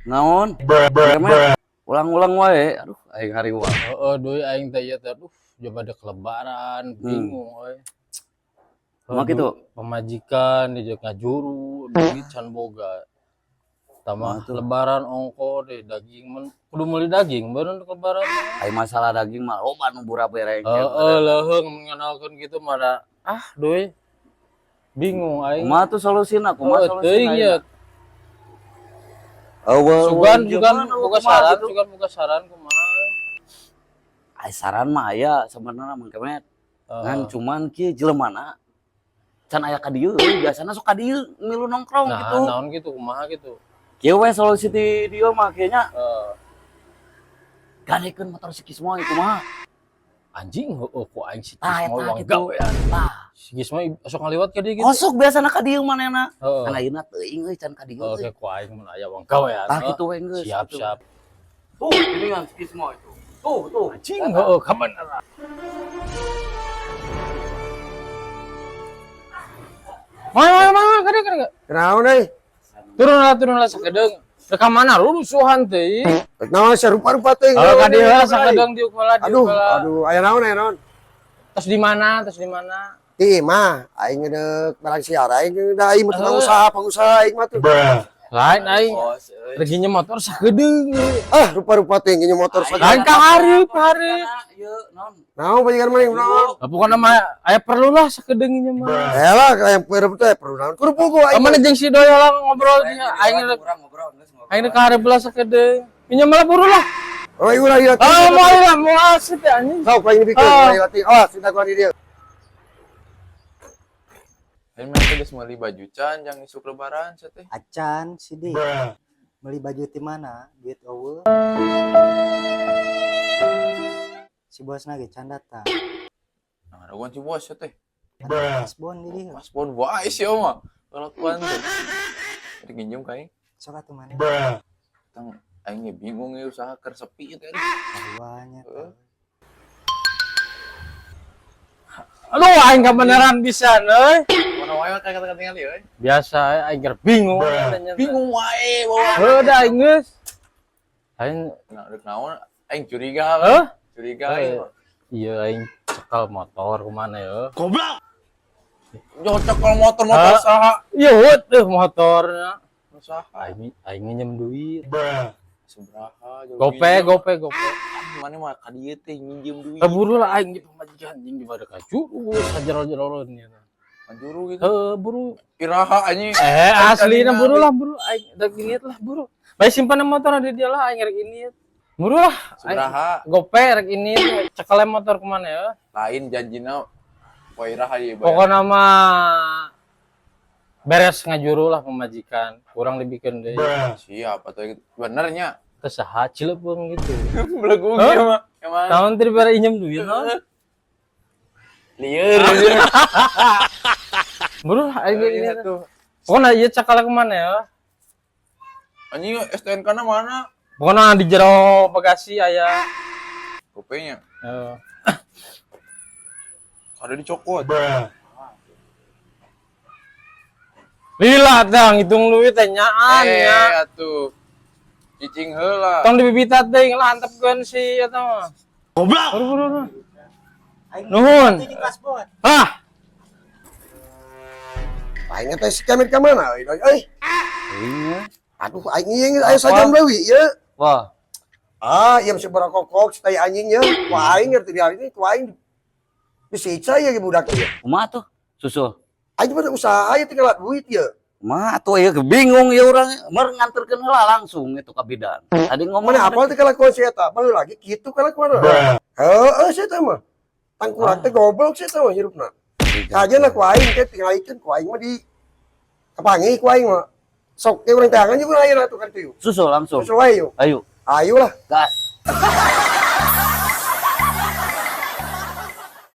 Naon? Ulang-ulang wae. Aduh, aing hariwang. Heeh, deui aing teh ieu teh, aduh, coba dek lebaran, bingung euy. Kumaha kitu? Pamajikan dijek ngajuru, duit can boga. Tama lebaran ongko deh daging men kudu meuli daging bener untuk lebaran. Ai masalah daging mah loba nu burabere. Heeh, leuheung mengenalkeun gitu mah da, ah deui. Bingung aing. Kumaha tuh solusina? Kumaha Heuh, teuing solusina? ieu. Eueuh, Sugan sugan boga saran, gitu. Sugan boga saran kumaha. Ai saran mah aya sebenarnya, Mang Kemet. Ngan cuman kieu jelemana can aya ka dieu euy, biasana sok ka dieu milu nongkrong Nah, gitu. naon gitu, kumaha gitu. Kieu we solusi ti dieu mah kieu nya. Gadekeun motor si Kismoy, kumaha? Anjing, heueuh, ku aing si Tah, Kismoy eta wang gitu. gawean. Tah. Si Kismoy sok ngaliwat ka dieu gitu. Osok biasana ka dieu manehna. Heeh. Kan ayeuna teuing euy can ka dieu euy. Oke, ku aing mun aya wang gawean. Tah, kitu we geus. Siap, gitu. Siap. Tuh, ini kan si Kismoy itu. Tuh, tuh. Anjing, heueuh, kabeneran. Mana mana mana, kade kade. Kenaon euy? Turun lah sakedeung. Rek ka mana rusuhan teh? Rek naon sia rupa-rupa teuing. Kalau ka dieu lah sakedeung, diuk heula, diuk Aduh, heula. aduh, aya naon, aya naon? Tos di mana? Tos di mana? Ti mah aing deuk barang siar aing da aing mah tukang usaha, pengusaha aing mah tuh. Lain, aing rek nginjem motor sakedeung. Ah, rupa-rupa teuing nginjem motor Lain saja. ka hareup, hareup. Ieu naon? Naon pajikan maneh naon? Lah, pokokna mah aya perlu lah sakedeung nginjem mah. Elah kayak perlu teh perlu naon? Kudu pugu aing. Kamana jeung si Doyo lah ngobrol aing rek Urang ngobrol geus ngobrol. aing rek ka hareup lah sakedeung. Minjem lah, buru lah. Oh, ieu lah ieu. Ah, mau lah, mau asit ya anjing. Sok aing dibikeun, Ah. aing latih. Awas, sudah gua di dieu. Aing mah teh geus meuli baju can jang isuk lebaran sia teh. Acan si di. Beli baju di mana? Duit eueuh. Si bosna ge can datang. Nah, ada si bos sia teh. Ada kasbon di dieu. Kasbon wae sia mah. Kelakuan teh. Rek nginjem ka aing. Sok atuh mana? Tang aing ge bingung ieu usaha keur sepi teh. Sarua-nya. Heeh. Aduh, aing kebenaran bisa euy. Mana wae kayak kata tinggal euy. Biasa aing keur bingung. Bingung wae bawa. Heuh da aing geus. Aing Nah, rek naon aing curiga. Heuh? Curiga aing. Iya, aing cekal motor kemana ya? Jo cekal motor-motor Hah? saha? Iya, wut tuh motornya. Saha? Aing aing nginjem duit. Sabaraha jauh Gope, nginjem. gope, gope. Mana mah ka dieu teh nginjem duit. Buru lah, aing gitu pamajikan anjing di pada kajuru sajero-jeroan gitu. Ngajuru gitu. Heuh, buru. Iraha anjing. Eh, asli na, buru lah, buru aing rek ini lah, buru. Baik, simpan motor di dia lah, aing rek ini. Buru lah. Aing Sabaraha? Gope rek ini cekal motor kemana ya? Lain janjina poe iraha ieu bayar. Pokoknya mah beres ngajuru lah pemajikan, kurang dibikin deh. Siap atau gitu. Benernya. Kesaha cilepeung gitu. Belegung Hah? ieu mah. Emang Tahun tadi bare injem duit no. Lieur. Buru lah aing ini. Iya tuh. Pokoknya ieu cekal kemana ya? Anjing, STNK na mana? Pokoknya di jero bagasi aya. Gopenya. Eh, Ada dicokot. Lila tang hitung duit teh nyaan Eh, ya. atuh. Cicing heula. Tong dibibitat teh lah antepkeun si eta mah. Goblok. Buru buru. Buru. Aing Nuhun. jeung kasbon. Ah, Aing teh si Kemet ka mana euy? Euy. Iya. Aduh, aing ieu aya sajam leuwih ieu. Wah, Ah, ieu masih berokok si tai anjing ieu. Ku aing ngerti di hari ini ku aing disiksa ieu ge budak ieu. Kumaha tuh? Susul. Aing mah usaha ieu tinggal duit ieu. Kumaha atuh ieu bingung ieu urang mer nganterkeun heula langsung itu ka bidan. Tadi ngomong Mana apal teh kalakuan si eta? Baheula lagi kitu kalakuan. Heeh, si eta mah. Tangkurak teh goblok si eta mah hirupna. Kajeun lah ku aing teh tinggalikeun ku aing mah di kapangi ku aing mah. Sok ge urang teangan jeung urang ayeuna tuh kan tuh. Susul langsung. Susul wae yuk. Ayo, Ayo lah. Gas.